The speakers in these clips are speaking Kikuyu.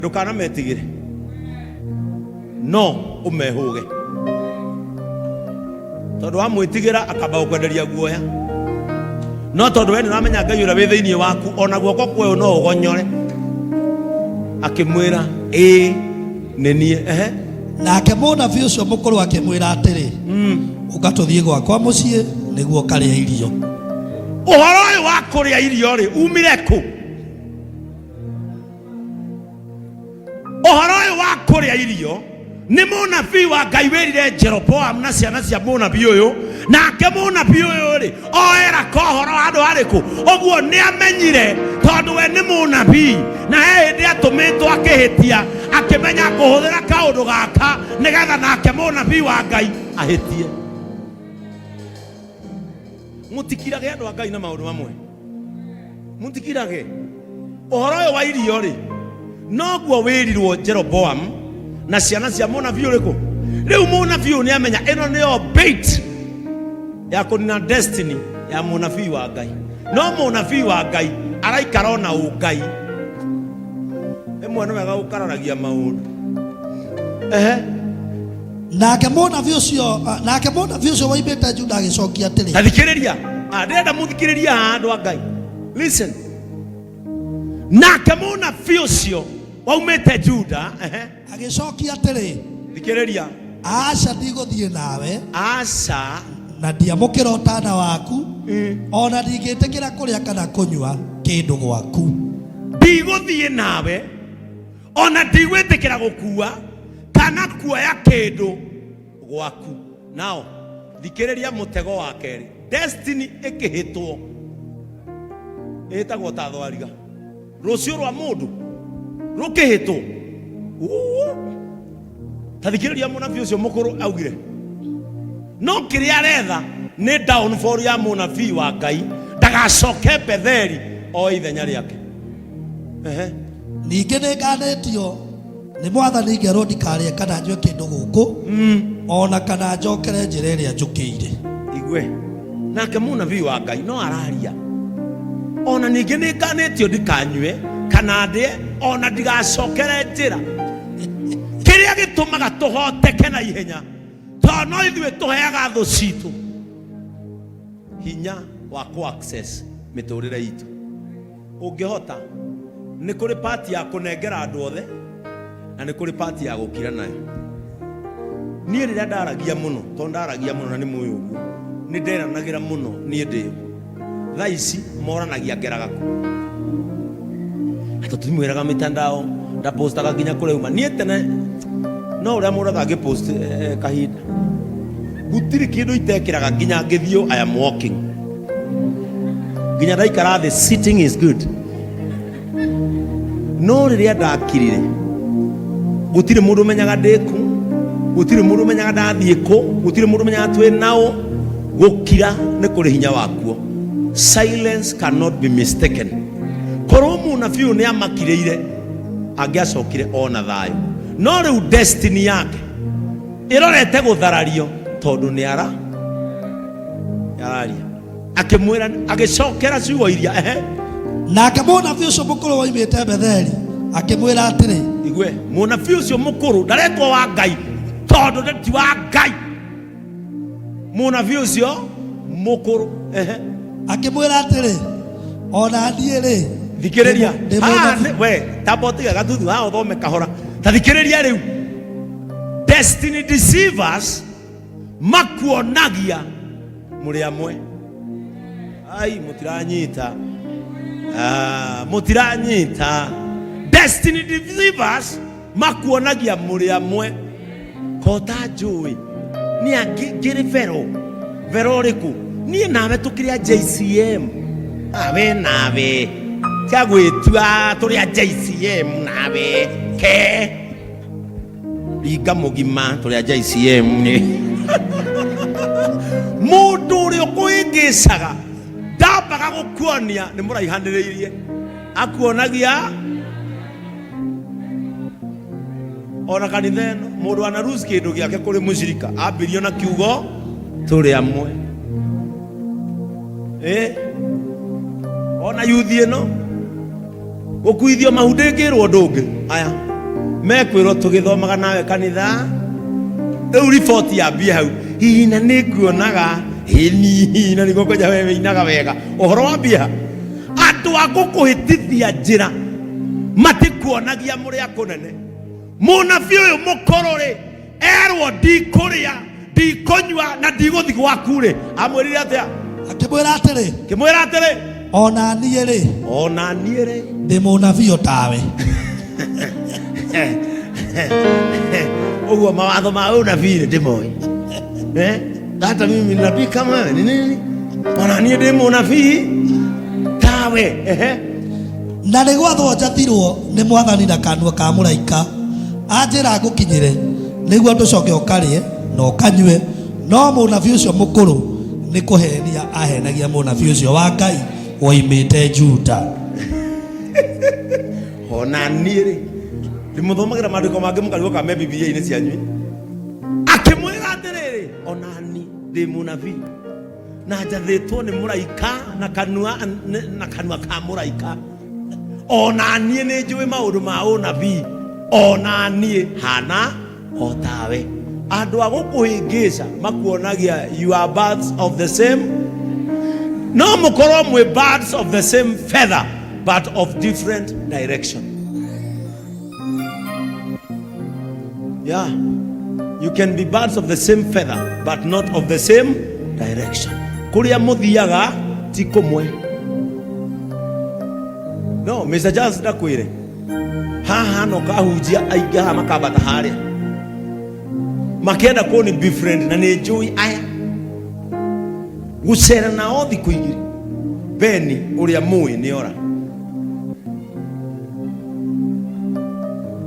Ndũkanametigĩre, no ũmehũge, tondũ wamwĩtigĩra akamba gũkwenderia guoya, no tondũ we nĩũramenya Ngai ũrĩa wĩ thĩinĩ waku, ona guoko kweũ no ũgonyore. Akĩmwĩra, ĩĩ nĩ niĩ. Ehe. Nake mũnabii ũcio mũkũrũ akĩmwĩra atĩrĩ, ũka tũthiĩ gwakwa mũciĩ nĩguo ũkarĩe irio. Ũhoro ũyũ wa kũrĩa irio rĩ, umire kũ? Ũhoro ũyũ wa kũrĩa irio nĩ mũnabii wa Ngai wĩrire Jeroboamu na ciana cia mũnabii ũyũ, nake mũnabii ũyũ rĩ oera ka ũhoro handũ harĩkũ? Ũguo nĩ amenyire, tondũ we nĩ mũnabii na he hĩndĩ atũmĩtwo akĩhĩtia, akĩmenya kũhũthĩra kaũndũ gaka nĩgetha nake mũnabii wa Ngai ahĩtie. Mũtikirage, andũ a Ngai, na maũndũ mamwe mũtikirage. Ũhoro ũyũ wa irio rĩ, noguo wĩrirwo Jeroboam na ciana cia mũnabii ũrĩkũ. Rĩu mũnabii ũyũ nĩ amenya ĩno nĩyo bait ya kũnina destiny ya mũnabii wa Ngai, no mũnabii wa Ngai araikara ona ũngai. Ĩmwe nĩ wega gũkararagia maũndũ. Ehe. Nake mũnabii ũcio woimĩte Juda agĩcokia atĩrĩ, Ta thikĩrĩria. Ah, ndĩrenda mũthikĩrĩrie haha, andũ a Ngai. Listen. Nake mũnabii ũcio waumĩte Juda, ehe. Agĩcokia atĩrĩ, Thikĩrĩria. Aca, ndigũthiĩ nawe, Aca. na ndiamũkĩra ũtana waku, o na ndingĩtĩkĩra kũrĩa kana kũnyua kĩndũ gwaku. Ndigũthiĩ nawe, ona ndigwĩtĩkĩra gũkua kana kuoya kĩndũ gwaku. Nao thikĩrĩria mũtego wa kerĩ. Destiny ĩkĩhĩtwo ĩhĩtagwo ta thwariga. Rũciũ rwa mũndũ rũkĩhĩtwo. Uu. Ta thikĩrĩria, mũnabii ũcio mũkũrũ augire no kĩrĩa aretha nĩ downfall ya mũnabii wa Ngai, ndagacoke Betheli o ithenya rĩake. Ehe. Ningĩ nĩ nganĩtio nĩ Mwathani ngerwo ndikarĩe kana nyue kĩndũ gũkũ, o na kana njokere njĩra ĩrĩa njũkĩire. Igue, nake mũnabii wa Ngai no araria, ona ningĩ nĩ nganĩtio ndikanyue kana ndĩe, ona ndigacokere njĩra. Kĩrĩa gĩtũmaga tũhoteke na ihenya, tondũ no ithuĩ tũheaga thũ citũ hinya wa kũ access mĩtũrĩre itũ. Ũngĩhota, nĩ kũrĩ pati ya kũnengera andũ othe na nĩ kũrĩ pati ya gũkira nayo. Niĩ rĩrĩa ndaragia mũno, tondũ ndaragia mũno na nĩ mũĩ ũguo, nĩ nderanagĩra mũno niĩ ndĩyo. Thaa ici moranagia ngeraga kũ, atĩ tũtimwĩraga mitandao, ndapostaga nginya kũrĩa uma. Niĩ tene no ũrĩa mũndũ atangĩpost kahinda, gũtirĩ kĩndũ itekĩraga, nginya ngĩthiĩ, I am walking, nginya ndaikara thĩ, sitting is good. No rĩrĩa ndakirire, gũtirĩ mũndũ ũmenyaga ndĩku, gũtirĩ mũndũ ũmenyaga ndathiĩ kũ, gũtirĩ mũndũ ũmenyaga twĩ nao. Gũkira nĩ kũrĩ hinya wakuo. Silence cannot be mistaken. Korwo mũnabii ũyũ nĩ amakirĩire, angĩacokire ona thayũ, no rĩu destiny yake ĩrorete gũtharario tondũ nĩ ara araria. Akĩmwĩra, agĩcokera ciugo iria, ehe. Nake mũnabii ũcio mũkũrũ woimĩte Betheli akĩmwĩra atĩrĩ, Igue, mũnabii ũcio mũkũrũ ndaretwo wa Ngai, tondũ ti wa Ngai mũnabii ũcio mũkũrũ, ehe. Akĩmwĩra atĩrĩ, ona niĩ rĩ, Thikĩrĩria. ndĩ Haha mũnabii. We tamba ũtige gatuthu haha, ũthome kahora. Ta thikĩrĩria rĩu, destiny deceivers makuonagia mũrĩ amwe. Ai, mũtiranyita. Ah, mũtiranyita. Destiny deceivers makuonagia mũrĩ amwe. Kota njũĩ nĩ ngĩrĩ vero vero ũrĩkũ? Niĩ nawe tũkĩrĩ a JCM. Awe nawe tia gwĩtua tũrĩ a JCM, nawe ke ringa mũgima tũrĩ a JCM. Nĩ mũndũ ũrĩa ũkũhĩngĩcaga, ndambaga gũkuonia nĩ mũraihanĩrĩirie, akuonagia ona kanitha ĩno. Mũndũ anaruci kĩndũ gĩake kũrĩ mũcirika, ambirio na kiugo tũrĩ amwe. Eh? Ona yuthi ĩno gũkuithio mahu ndĩngĩrwo ũndũ ũngĩ. Aya. Mekwĩrwo tũgĩthomaga nawe kanitha. Rĩu riboti yambie hau. Hihi na nĩ nguonaga. Hĩni na nĩguo kwanja wewe wĩinaga wega. Ũhoro wambie ha. Andũ a gũkũhĩtithia njĩra matikuonagia mũrĩ a kũnene. Mũnabii ũyũ mũkũrũ rĩ, erwo ndikũrĩa, ndikũnyua na ndigũthi gwaku rĩ, amwĩrire atĩa? Akĩmwĩra atĩrĩ, Kĩmwĩra atĩrĩ, o na niĩ rĩ, o na niĩ rĩ, ndĩ mũnabii o tawe. Ũguo mawatho ma ũnabii nĩ ndĩmoĩ. Eh? Hata mimi ni nabii kama wewe ni nini? Ona niĩ ndĩ mũnabii tawe. Ehe. Na nĩ gwathwo njathirwo nĩ mwathani na kanua ka mũraika anjĩra ngũkinyĩre nĩguo ndũcoke ũkarĩe na ũkanyue. No mũnabii ũcio mũkũrũ nĩ kũhenia ahenagia mũnabii ũcio wa Ngai woimĩte Juda. Ona niĩ rĩ, ndĩmũthomagĩra maandĩko mangĩ mũkarigwo kana me Bibilia-inĩ cianyu. Akĩmwĩra atĩrĩrĩ, ona niĩ ndĩ mũnabii na njathĩtwo nĩ mũraika na kanua, na kanua ka mũraika. Ona niĩ nĩ njũĩ maũndũ ma ũnabii, ona niĩ hana o tawe. Andũ a gũkũhĩngĩca makuonagia you are birds of the same, no mũkorwo mwĩ birds of the same feather but of different direction. Yeah, you can be birds of the same feather but not of the same direction. Kũrĩa mũthiaga ti kũmwe. No, Mr. Charles ndakwĩre haha no kahunjia aingĩ haha makambata harĩa makĩenda kũni befriend na nĩ njũĩ aya gũcera nao thikũ igĩrĩ Beni ũrĩa mũĩ nĩ ora.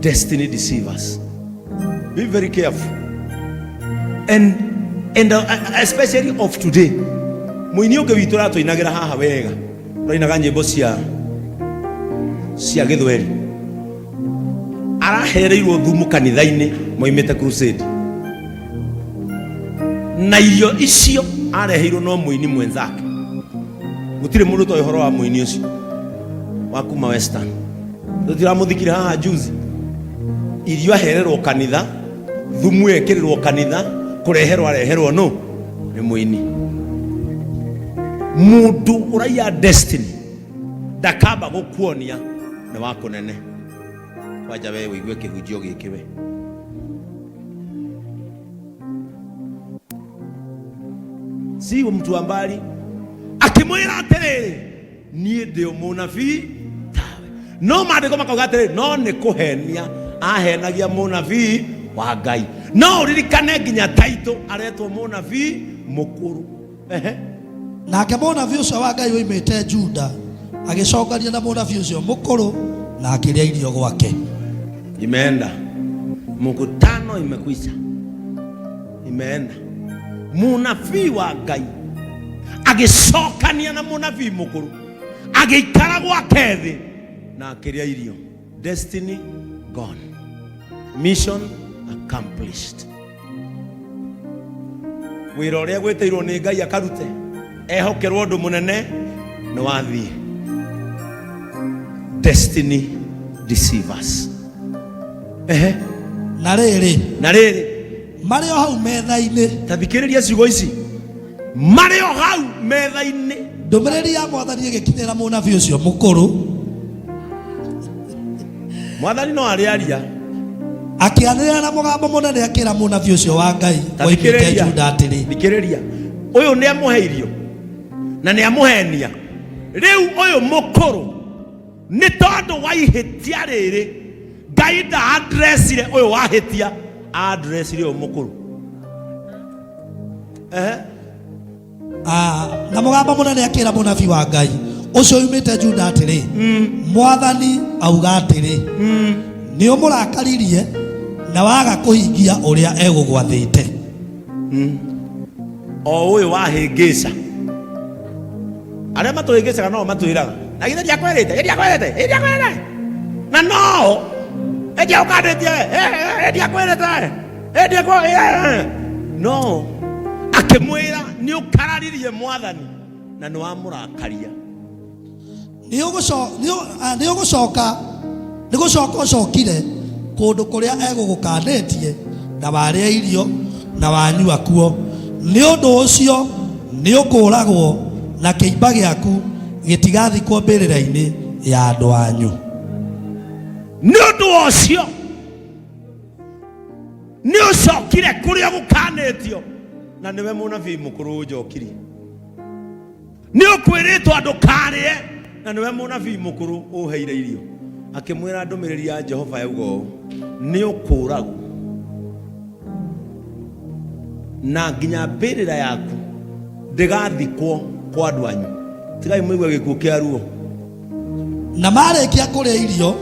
Destiny deceivers, be very careful and especially of today. Mũini ũngĩ witũ ũratũinagĩra haha wega, ũrainaga nyĩmbo cia gĩthweri, arahereirwo thumu kanitha-inĩ moimĩte crusade, na irio icio areheirwo no mũini mwenzake. Gũtirĩ mũndũ ũtoĩ ũhoro wa mũini ũcio wa kuma Western. Tũtiramũthikire haha juzi. Irio ahererwo kanitha, thumu ekĩrĩrwo kanitha, kũreherwo areherwo nũ? Nĩ mũini. Mũndũ ũraiya destiny ndakamba gũkuonia nĩ wa kũnene. Kwanja we ũigue kĩhunjio gĩkĩ we. Si mtu wa mbali. Akĩmwĩra atĩrĩrĩ, niĩ ndĩ mũnabii tawe. No maandĩko makauga atĩrĩrĩ, no nĩ kũhenia ahenagia mũnabii wa Ngai. No ũririkane nginya taitũ aretwo mũnabii mũkũrũ. Ehe. Nake mũnabii ũcio wa Ngai woimĩte Juda agĩcokania na mũnabii ũcio mũkũrũ na akĩrĩa irio gwake. Imeenda mkutano imekwisha, imeenda. Mũnabii wa Ngai agĩcokania na mũnabii mũkũrũ, agĩikara gwake thĩ na akĩrĩa irio. Destiny gone, mission accomplished. Wĩra ũrĩa gwĩtĩirwo nĩ Ngai akarute, ehokerwo ũndũ mũnene, nĩ wathiĩ. Destiny deceivers. Ehe. Na rĩrĩ, na rĩrĩ, marĩ o hau metha-inĩ, ta thikĩrĩria ciugo ici, marĩ o hau metha-inĩ, ndũmĩrĩri ya mwathani ĩgĩkinyĩra mũnabii ũcio mũkũrũ. Mwathani no arĩaria. Akĩanĩrĩra na mũgambo mũnene akĩra mũnabii ũcio wa Ngai Ta woimĩte thikĩrĩria. Juda atĩrĩ, Thikĩrĩria, ũyũ nĩ amũhe irio na nĩ amũhenia. Rĩu ũyũ mũkũrũ, nĩ tondũ wa ihĩtia rĩrĩ, Ngai ndaandresire ũyũ wahĩtia, aandresire ũyũ mũkũrũ. Ehe. Na mũgambo mũnene akĩra mũnabii wa Ngai ũcio yumĩte Juda atĩrĩ, mwathani auga atĩrĩ, nĩ ũmũrakaririe na waga kũhingia ũrĩa egũgwathĩte. O ũyũ wahĩngĩca, arĩa matũhĩngĩcaga no matwĩraga, na githĩ ndiakwĩrĩte, ndiakwĩrĩte, ndiakwĩrĩte, na no ndiagũkandĩtie, ndiakwĩrĩte, ndiakwĩrĩte. No akĩmwĩra, nĩ ũkararirie mwathani na nĩ wamũrakaria. Nĩ ũgũcoka, nĩ gũcoka ũcokire. Kũndũ kũrĩa egũgũkanĩtie, na warĩa irio na wanyua kuo. Nĩ ũndũ ũcio nĩ ũkũũragwo, na kĩimba gĩaku gĩtigathikwo mbĩrĩra-inĩ ya andũ anyu. Nĩ ũndũ ũcio nĩ ũcokire kũrĩa gũkanĩtio, na nĩwe mũnabii mũkũrũ ũnjokirie. Nĩ ũkwĩrĩtwo ndũkarĩe, na nĩwe mũnabii mũkũrũ ũheire irio. Akĩmwĩra ndũmĩrĩri ya Jehova yauga ũũ, nĩ ũkũũragwo na nginya mbĩrĩra yaku ndĩgathikwo kwa andũ anyu. Tigai mũigue gĩkuũ kĩa ruo. Na marĩkia kũrĩa irio,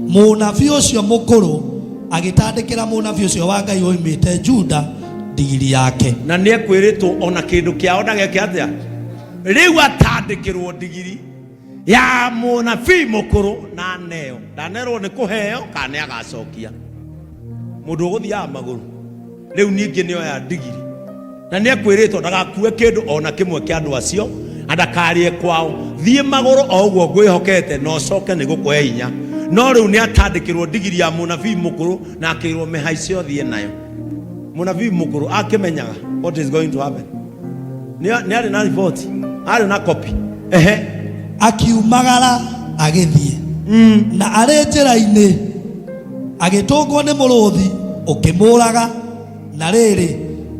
mũnabii ũcio mũkũrũ agĩtandĩkĩra mũnabii ũcio wa Ngai woimĩte Juda ndigiri yake. Na nĩ ekwĩrĩtwo ona kĩndũ kĩao ndageke atĩa. Rĩu atandĩkĩrwo ndigiri ya mũnabii mũkũrũ na aneo. Ndanerwo nĩ kũheo kana nĩ agacokia. Mũndũ ũgũthiaga magũrũ rĩu ningĩ nĩ oya ndigiri, na nĩ ekwĩrĩtwo ndagakue kĩndũ ona kĩmwe kĩa andũ acio na ndakarĩe kwao. Thiĩ magũrũ o ũguo ngwĩhokete na ũcoke nĩ gũkũhe hinya. No rĩu nĩ atandĩkĩrwo ndigiri ya mũnabii mũkũrũ na akĩrwo mĩhaice ũthiĩ nayo. Mũnabii mũkũrũ akĩmenyaga what is going to happen. Nĩ arĩ na riboti, arĩ na copy. Ehe. Akiumagara agĩthiĩ, na arĩ njĩra-inĩ agĩtũngwo nĩ mũrũthi ũkĩmũraga. Na rĩrĩ,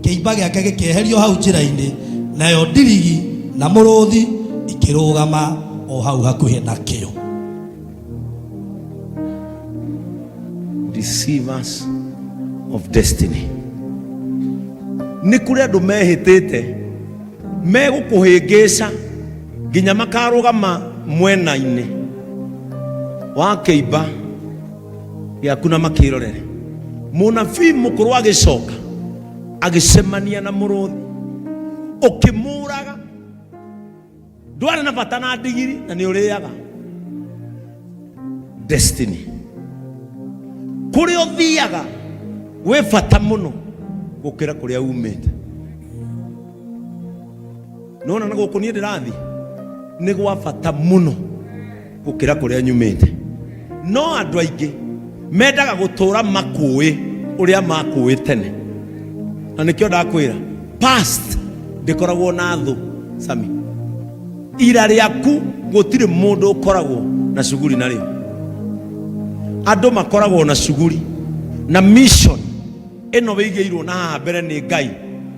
kĩimba gĩake gĩkĩeherio hau njĩra-inĩ, nayo ndirigi na mũrũthi ikĩrũgama o hau hakuhĩ nakĩo. Deceivers of destiny. Nĩ kũrĩ andũ mehĩtĩte megũkũhĩngĩca nginya makarũgama mwena-inĩ wa kĩimba gĩaku na makĩrorere. Mũnabii mũkũrũ agĩcoka agĩcemania na mũrũthi ũkĩmũraga. Ndwarĩ na bata na ndigiri na nĩ ũrĩaga. Destiny, kũrĩa ũthiaga gwĩ bata mũno gũkĩra kũrĩa umĩte. Nona na gũkũ niĩ ndĩrathiĩ nĩ gwa bata mũno gũkĩra kũrĩa nyumĩte. No andũ aingĩ mendaga gũtũra makũĩ ũrĩa makũĩ tene, na nĩkĩo ndakwĩra past ndĩkoragwo na thũ. Sami, ira rĩaku gũtirĩ mũndũ ũkoragwo na cuguri narĩo. Andũ makoragwo na cuguri na mission ĩno wĩigĩirwo na haha mbere nĩ Ngai,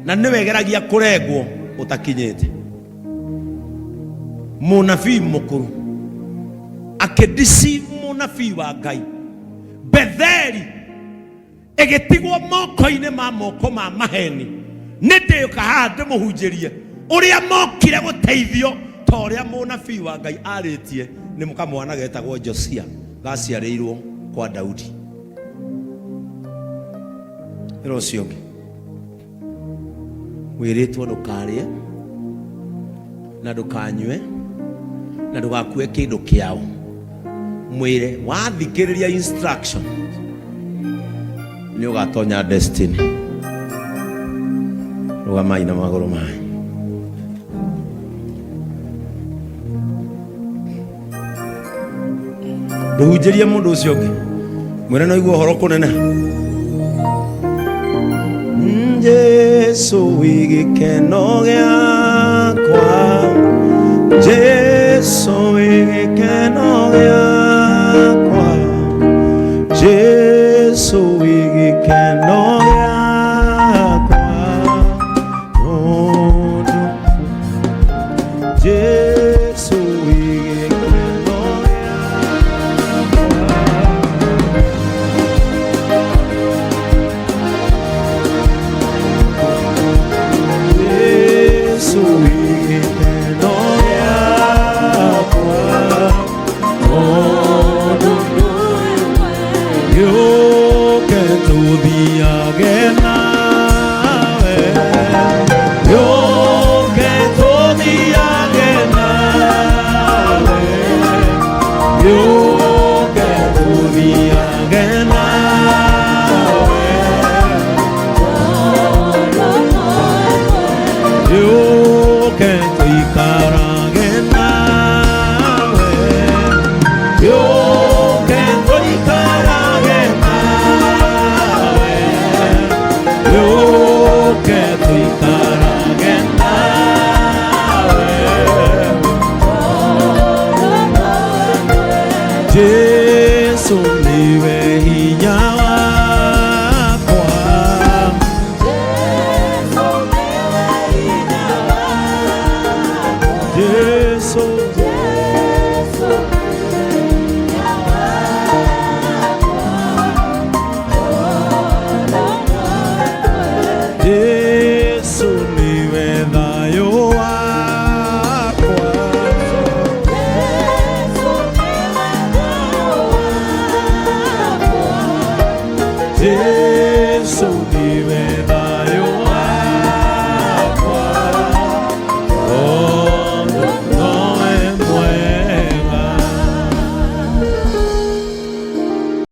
na nĩwe geragia kũrengwo ũtakinyĩte. Mũnabii mũkũrũ akĩdeceive mũnabii wa Ngai. Betheli ĩgĩtigwo moko-inĩ ma moko ma maheni. Nĩ ndĩũka haha ndĩmũhunjĩrie ũrĩa mokire gũteithio ta ũrĩa mũnabii wa Ngai arĩtie nĩ kamwana getagwo Josia gaciarĩirwo kwa Daudi. Ĩra ũcio ũngĩ wĩrĩtwo ndũkarĩe na ndũkanyue na ndũgakue kĩndũ kĩao. Mwĩre wathikĩrĩria instruction nĩ ũgatonya destiny. Rũgamai na magũrũ manyu. Ndũhunjĩrie mũndũ ũcio ũngĩ, mwĩre no igua ũhoro kũnene. Jesu wĩ gĩkeno gĩakwa, Jesu wĩ gĩkeno gĩakwa, Jesu wĩ gĩkeno gĩakwa. Tondũ Jesu wĩ gĩkeno gĩakwa. Jesu wĩ gĩkeno gĩakwa. Tondũ gĩũke tũthiage nawe, gĩũke tũthiage nawe, gĩũke tũthiage nawe, gĩũke tũikarage nawe, gĩũke tũikarage nawe. Jesu.